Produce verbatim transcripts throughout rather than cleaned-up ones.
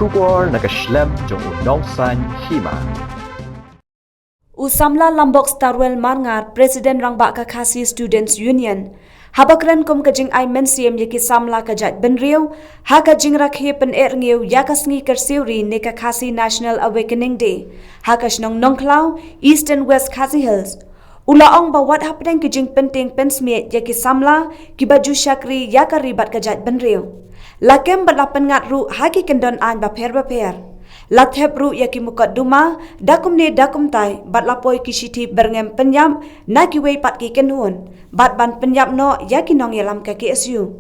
Khubor na ka shlem jong u Nongsaiñ Hima. U samla Lambok Starwell Marngar, President rangbah ka Khasi Students Union, haba kren kum ka jingai mynsiem ïa ki samla ka jaitbynriew ha ka jingrakhe pyneh rngiew ïa ka sngi kyrsiew ri ne ka Khasi National Awakening Day ha ka shnong Nongkhlaw, East and West Khasi Hills. U la ong ba wat hapdeng ki jingpyntieng pynsmiej ïa ki samla kiba ju shakri ïa ka ri bad ka jaitbynriew, la kem bad la pynngat ruh ha ki kyndon aiñ bapher bapher. La thep ruh ïa ki mukotduma da kumne da kumtai bad la poi ki shithi byrngem pynïap na kiwei pat ki kynhun bad ban pynïap noh ïa ki nongïalam ka K S U.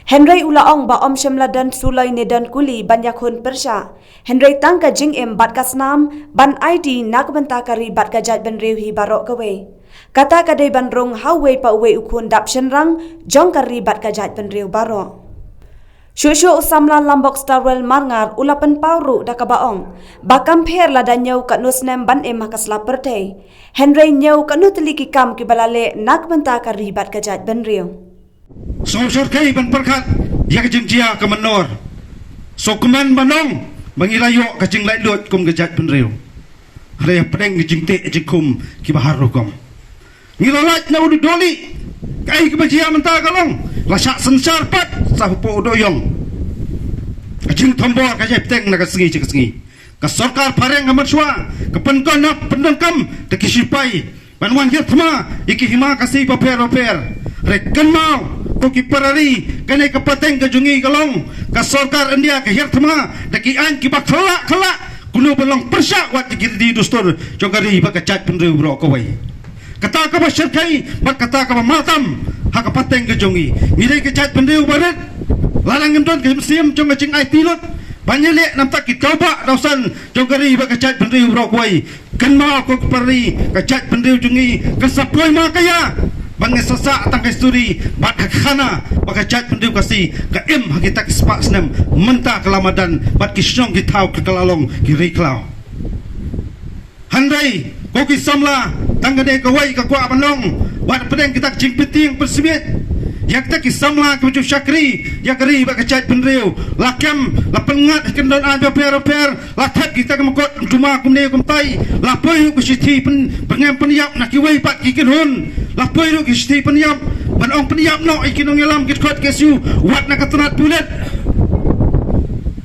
Hynrei u la ong ba ym shym la don suloi ne don kuli ban ïakhun pyrshah, hynrei tang ka jingim bad ka snam ban aiti na ka bynta ka ri bad ka jaitbynriew hi baroh kawei. Kata ka dei ban rung ha uwei pa uwei u khun dap shynrang jong ka ri bad ka jaitbynriew baroh. Shuh shuh u samla Lambok Starwell Marngar u la pynpaw ruh da kaba ong ba kam pher lada ñiew katno snem ban im ha ka sla pyrthei, hynrei ñiew katno tylli ki kam kiba la leh na ka bynta ka ri bad ka jaitbynriew. Sngewsarkhei ban pyrkhat ïa ka jingjia ka mynnor. Sngewkmen ban ong ba ngi la ïoh ka jinglaitluid kum ka jaitbynriew. Hynrei hapdeng ka jingteh jingkhum kiba har rukom, ngi la lait na u dohlieh. Kaei kaba jia mynta ka long la shah synshar pat sa hapoh u dohïong. Ka jingthombor ka jia bteng na ka sngi sha ka sngi. Ka sorkar phareng ha mynshuwa ka pynkynap pyndonkam da ki shipai ban wan hiar thma ïa ki hima Khasi bapher bapher. Hynrei kynmaw ko ki para ri, kane ka pateng ka jong ngi ka long ka sorkar India ka hiar thma da ki aiñ kiba khlak khlak, kumno ban long pyrshah wat ïa ki riti dustur jong ka ri bad ka jaitbynriew baroh kawei. Kata kaba sarkhei bad kata kaba martam ha ka pateng ka jong ngi, ngi dei ka jaitbynriew barit. Lada ngim don ka mynsiem jong ka jingaiti lut ban ïaleh na bynta ki tawbah tawsan jong ka ri bad ka jaitbynriew baroh kawei, kynmaw ko ki para ri, ka jaitbynriew jong ngi kan sa poi ma ka ïa ban ngin sa sah tang ka histori bad ka khana ba ka jaitbynriew Khasi ka im ha kita ki spah snem mynta ka la madan bad ki shnong ki thaw ka la long ki ri khlaw. Hynrei ko ki samla, tang kane kawei ka kwah ban ong, wat pdeng kita ki jingpyntieng pynsmiej ïa kita ki samla kiba ju shakri ïa ka ri bad ka jaitbynriew, la kem la pynngat ha ki kyndon aiñ bapher bapher, la thep kita ki mukotduma kumne kumtai, la poi ruh ki shithi pyn, byrngem pynïap na kiwei pat ki kynhun, la poi ruh ki shithi pynïap ban ong pynïap noh ïa ki nongïalam ki dkhot K S U wat na ka tnat pulit.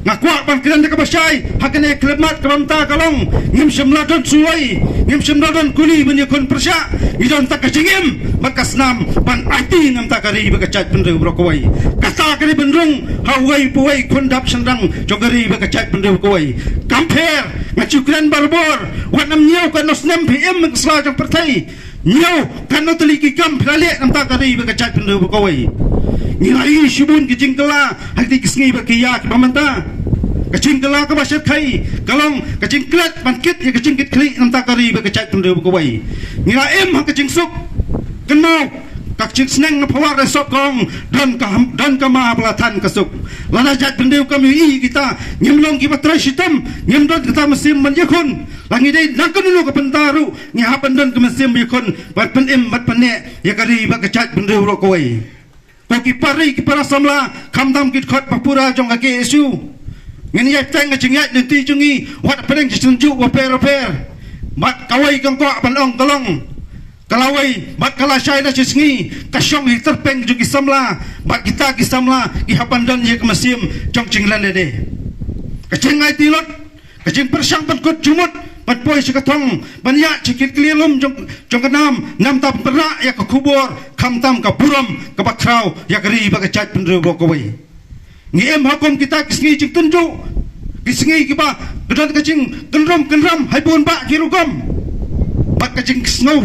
Nga kwah ban kren da kaba shai ha kane ka khyllipmat kaba mynta ka long, ngim shym la don suloi, ngim shym la don kuli ban ïakhun pyrshah. Ngi don tang ka jingim bad ka snam ban aiti na bynta ka ri bad ka jaitbynriew baroh kawei. Kata ka dei ban rung ha uwei pa uwei khun dap shynrang jong ka ri bad ka jaitbynriew kawei. Kam pher, nga ju kren barabor, wat nym ñiew katno snem phi im ha ka sla jong pyrthei, ñiew katno tylli ki kam phi la leh na bynta ka ri bad ka jaitbynriew baroh kawei. Ngi la ïohi shibun ki jingkylla ha kine ki sngi bad ki ïa kiba mynta. Ka jingkylla kaba sarkhei ka long ka jingklet ban kit ïa ka jingkitkhlieh na bynta ka ri bad ka jaitbynriew baroh kawei. Ngi la im ha ka jingsuk. Kynmaw ka jingsneng na phawar resop ka ong, don ka ham, don ka ma ba la than ka suk. Lada jaitbynriew kam ïohi kita, ngim long kiba trei shitom, ngim don kita mynsiem ban ïakhun. La ngi dei na kano kano ka bynta ruh ngi hap ban don ka mynsiem ïakhun ban pynim bad pynneh ïa ka ri bad ka jaitbynriew baroh kawei. Ko ki para ri, ki para samla, khamtam ki dkhot ba pura jong ka K S U, ngin ïai bteng ka jingïaid lynti jong ngi wat pdeng ki synjuk bapher bapher. Bad kawei kong kwah ban ong ka long, ka lawei bad ka lashai lashisngi ka shong ha ki tyrpeng jong ki samla, bad kita ki samla ki hap ban don ïa ka mynsiem jong jingleh lade. Ka jingaiti lut, ka jingpyrshang ban kut jingmut, ban poi sha ka thong, ban ïaid sha ki kli lum jong, jong ka nam, namar ban pynrah ïa ka khubor, khamtam ka burom kaba khraw ïa ka ri bad ka jaitbynriew baroh kawei. Ngi im ha kum kita ki sngi jingtynjuh, ki sngi kiba ka don ka jingkynrum kynram ha bun bah ki rukom. Bad ka jingsngew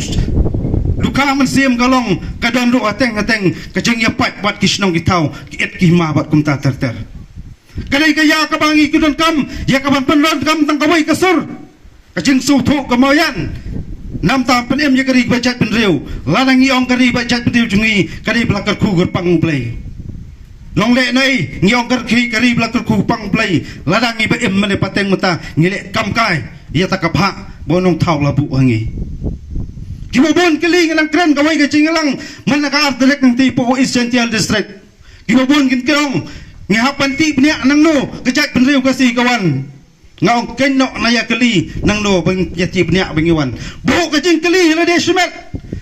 dukha mynsiem ka long ka don ruh hateng hateng ka jingïapait bad ki shnong ki thaw, ki it ki hima bad kumta ter ter. Ka dei ka ïa kaba ngi ki donkam ïa kaban pyndonkam tang kawei ka sur. Ka jingsngewthuh ka mawïan. Namar ban pynim ïa ka ri bad jaitbynriew. Lada ngi ong ka ri bad jaitbynriew jong ngi ka dei ba la kyrkhu kyrpang U Blei. Long leh naei ngi ong ka ri, ka ri ba la kyrkhu kyrpang U Blei, lada ngi ba im mynne pateng mynta ngi leh kam kai ïa ta ka bhah ba u nongthaw la buh ha ngi. Kiba bun kylli, ngi nang kren kawei ka jingïalang man la ka Artylli Nongthymmai East Jaintia District. Kiba bun kin kren ong Ngi hap ban tih bniah nangno ka jaitbynriew ka sngi ka wan. Nga ong keiñ noh na ïa kylli nangno ban ïa tih bniah ba ngi wan. Buh ka jingkylli ha lade shimet.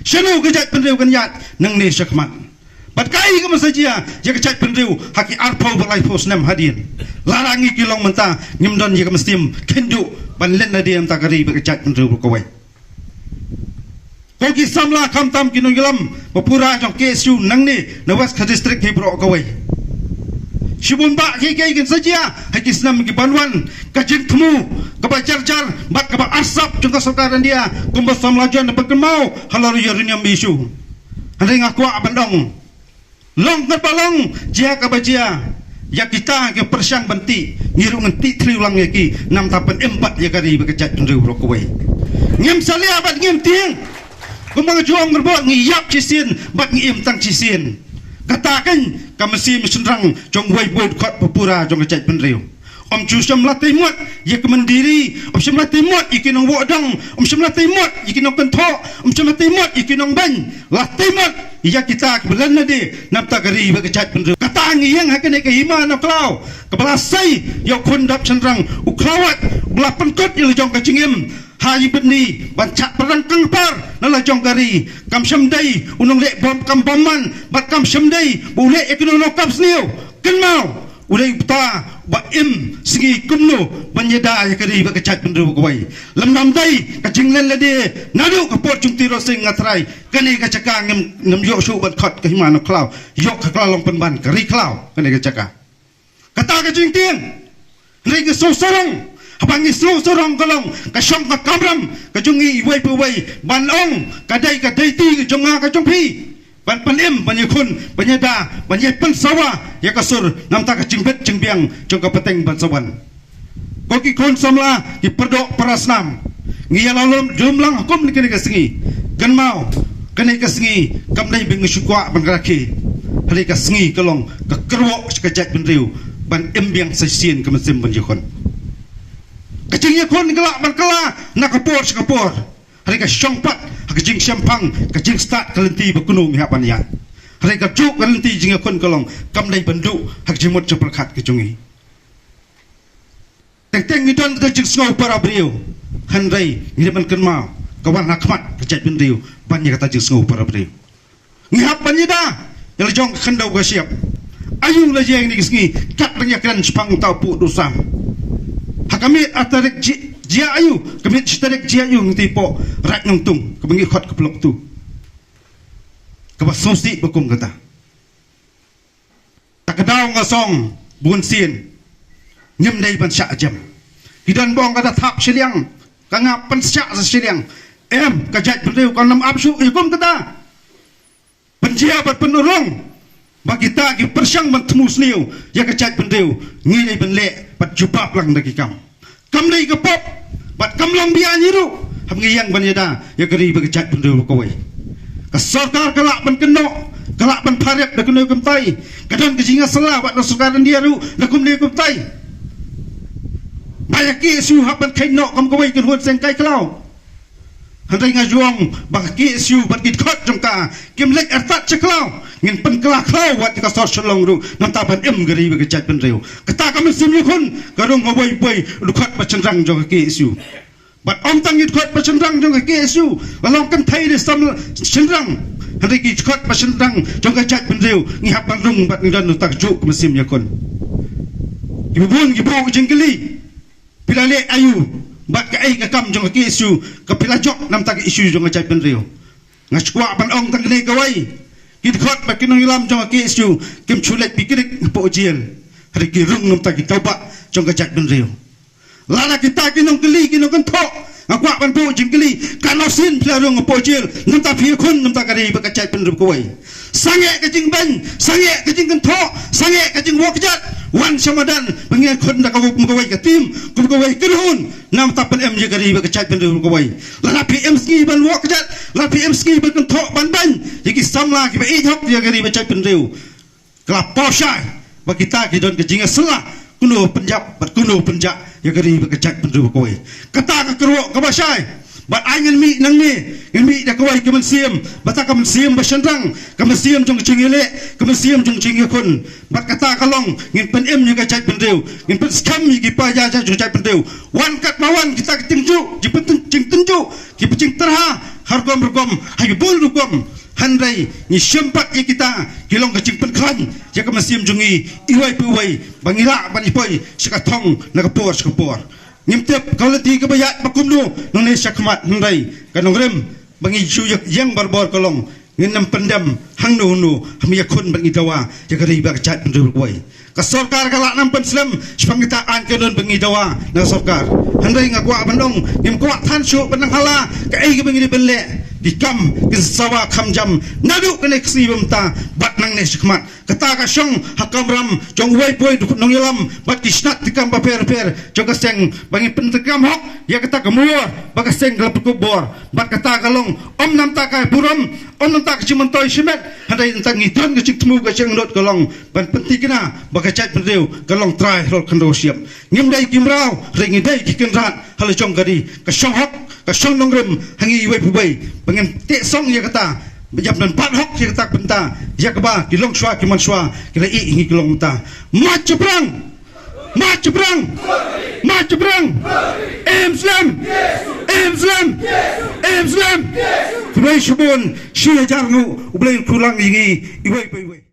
Shano ka jaitbynriew kan ïaid nangne shakhmat? Bad kaei kaba sa jia ïa ka jaitbynriew ha ki arphew bad laiphew snem hadien? Lada ngi ki long mynta ngim don ïa ka mynsiem khyndiat ban len lade na ka ri bad ka jaitbynriew kawei. Ko ki samla khamtam ki nongïalam ba pura jong K S U nangne na West Khasi District hi baroh kawei. Shibun bah kiei kiei kin sa jia ha ki snem ki ban wan, ka jingthmu kaba jarjar bad kaba arsap jong ka sorkar India kumba samla jon na ba kynmaw halor ïa u uranium issue. Hynrei nga kwah ban ong, long katba long, jia kaba jia, ïa kita ki pyrshang ban tih, ngi ruh ngan tih thliew lang ïa ki, namar ban im pat ïa ka ri bad ka jaitbynriew baroh kawei. Ngim salia bad ngim tieng. Kumba nga ju ong, ngi ïap shisien bad ngi im tang shisien. Kata keiñ ka mynsiem shynrang jong uwei pa u dkhot ba pura jong ka jaitbynriew. Ym ju shym la tei mot ïa ka mynder ri, ym shym la tei mot ïa ki nongwoh dong, ym shym la tei mot ïa ki nongkynthoh, ym shym la tei mot ïa ki nongbeiñ. La tei mot ïa kita kiba len lade namar ka ri bad ka jaitbynriew. Kata ngi ïeng ha kane ka hima na khlaw kaba la sei ïa u khun dap shynrang, u khlawat ba la pynkut ïa la jong ka jingim ha i bynni ban chah pyrang kangpar na la jong ka ri. Kam shym dei u nongleh bom kam bom man, bad kam shym dei ba u leh ïa kino kino kam sniew. Kynmaw, u dei uta ba im sngi kumno ban ïada ïa ka ri bad ka jaitbynriew kawei. Lymda ym dei ka jinglen lade naduh ka por jong u Tirot Sing, nga trai kane ka jaka ngim, ngim ïoh shuh ban khot ka hima na khlaw, ïoh ka khlaw long pynban ka ri khlaw kane ka jaka. Kata ka jingtieng. Hynrei ngi sngewsarong, haba ngi sngewsarong ka long ka shong ka kamram ka jong ngi iwei pa iwei ban ong ka dei ka dei ti ka jong nga ka jong phi ban pynim, ban ïakhun, ban ïada, ban ïa pynsawa ïa ka sur namar ka jingbit jingbiang jong ka pateng ban sa wan. Ko ki khun samla, ki paradoh parasnam, ngi ïa la lum jumlang hukum ïa kane ka sngi. Kynmaw, kane ka sngi kam dei ba ngi shu kwah ban rakhe. Hynrei ka sngi ka long ka kyrwoh sha ka jaitbynriew ban im biang sa shisien ka mynsiem ban ïakhun. Ka jingïakhun ka lah ban kylla na ka por sha ka por. Hynrei ka shong pat ha ka jingshemphang, ka jingstad ka lynti ba kumno ngi hap ban ïaid. Hynrei ka juh ka lynti jingïakhun ka long kam dei ban duh ha ka jingmut jingpyrkhat ka jong ngi. Teng teng ngi don ka jingsngew para briew, hynrei ngi dei ban kynmaw ka wan ha khmat ka jaitbynriew ban ïa kata jingsngew para briew. Ngi hap ban ïada ïa la jong ka khyndew ka shyiap. Aïu la jia ïa kine ki sngi, kat ba ngi ïakren shaphang uta u pud u sam. Ha ka miet ar tarik ji, jia aïu, ka miet shi tarik jia aïu, ngi tip, Raid Nongtung kaba ngi khot ka Phlok Two. Kaba sngewsih ba kum kata. Ta ka daw nga song bun sien. Ngim dei ban shah jem. Ki don ba ong ka da thap shiliang, ka ngap pynshah sa shiliang. Em, ka jaitbynriew kan ym ap shuh ïa kum kata. Pynjia bad pynurlong ba kita ki pyrshang ban thmu sniew ïa ka jaitbynriew, ngi dei ban leh bad jubab lang da ki kam. Kam dei ka pop bad kam long bia ngi ruh haba ngi ïeng ban ïada ïa ka ri bad ka jaitbynriew kawei. Ka sorkar ka lah ban kynnoh, ka lah ban pharep da kano kumtai. Ka don ka jingïasylla bad ka sorkar India ruh da kumne kumtai. Ba ïa K S U hap ban kheiñ noh kum kawei ka khun seng kai khlaw. Hynrei nga ju ong ba ka K S U bad ki dkhot jong ka kim leit artat sha khlaw. Ngin pynkylla khlaw wat ka sor Shillong ruh namar ban im ka ri bad ka jaitbynriew. Kata ka mynsiem ïakhun ka rung ha uwei pa uwei u dkhot ba shynrang jong ka K S U. Bad ym tang ki dkhot ba shynrang jong ka K S U, la long kynthei ne samla shynrang, hynrei ki dkhot ba shynrang jong ka jaitbynriew ngi hap ban rung bad ngi don uta ka juh ka mynsiem ïakhun. Kiba bun ki buh jingkylli. Phi la leh aïu bad kaei ka kam jong ka K S U ka phi la jop namar ka issue jong ka jaitbynriew? Nga shu kwah ban ong tang kane kawei. Ki dkhot bad ki nongïalam jong ka K S U kim shu leit picnic hapoh jail. Hynrei ki rung namar ki tawbah jong ka jaitbynriew. Lada kita ki nongkylli ki nongkynthoh, nga kwah ban buh jingkylli, katno sien phi la rung hapoh jail namar phi ïakhun namar ka ri bad ka jaitbynriew kawei? Sangeh ka jingbeiñ, sangeh ka jingkynthoh, sangeh ka jingwoh kjat, wan sha madan ba ngin khun da kawei kum kawei ka team, kum kawei ka kynhun, namar ban im ïa ka ri bad ka jaitbynriew kawei. Lada phi im sngi ban woh kjat, lada phi im sngi ban kynthoh ban beiñ ïa ki samla kiba ïeit hok ïa ka ri bad jaitbynriew, ka la paw shai ba kita ki don ka jingïasylla, kumno pynjah bad kumno pynjah ïa ka ri bad ka jaitbynriew kawei. Kata ka kyrwoh kaba shai. Bad ai ngin mih nangne, ngin mih da kawei ka mynsiem, bad kata ka mynsiem ba shynrang, ka mynsiem jong ka jingïaleh, ka mynsiem jong ka jingïakhun. Bad kata ka long, ngin pynim ïa ka jaitbynriew, ngin pynskhem ïa ki paidbah jong ka jaitbynriew. Wan katba wan kita ki jingtynjuh, ki jingtynjuh, ki jingtyrha, ha rukom rukom, ha ki bun rukom. Hynrei ngi sngewthuh ïa kita ki long ka jingpynkhlaiñ ïa ka mynsiem jong ngi iwei pa iwei, ba ngi lah ban ïa poi sha ka thong na ka por sha ka por. Ngim tip ka lynti kaba ïaid ba kumno nangne sha khmat, hynrei ka nongrim ba ngi ju ïeng barabor ka long, ngin nym pyndem hangno hangno, hynrei ïakhun bad ngi dawa ïa ka ri bad ka jaitbynriew kawei. Ka sorkar ka lah nym pynslem shaphang kita aiñ kainun ba ngi dawa na ka sorkar. Hynrei nga kwah ban ong, ngim kwah than shuh ban nang hala kaei kaba ngi dei ban leh. Ki kam kin sawa kham jam naduh kane ka sngi ba mynta bad nangne sha khmat. Kata ka shong ha kamram jong uwei pa uwei u nongïalam bad ki shnat treikam bapher bapher jong ka seng, ba ngin pyntreikam hok ïa kata ka mur ba ka seng ka la pynkup bor. Bad kata ka long, ym namar ka burom, ym namar ka jingmyntoi shimet, hynrei namar ngi don ka jingthmu, ka jingangnud ka long ban pyntikna ba ka jaitbynriew ka long trai halor khyndew shyiap. Ngim dei ki mraw, hynrei ngi dei ki kynrad ha la jong ka ri. Ka shong hok, ka shong nongrim ha ngi iwei pa iwei, ba ngin teh song ïa kata, ba ïa ban bat hok ïa kata ka bynta, ïa kaba ki longshuwa ki manshuwa ki la ïeh ïa ngi ki long mynta. March shaphrang! March shaphrang! March shaphrang! Im slem! Im slem! Im slem! Khublei shibun, shi hajar nguh, U Blei un kyrkhu lang ïa ngi iwei pa iwei.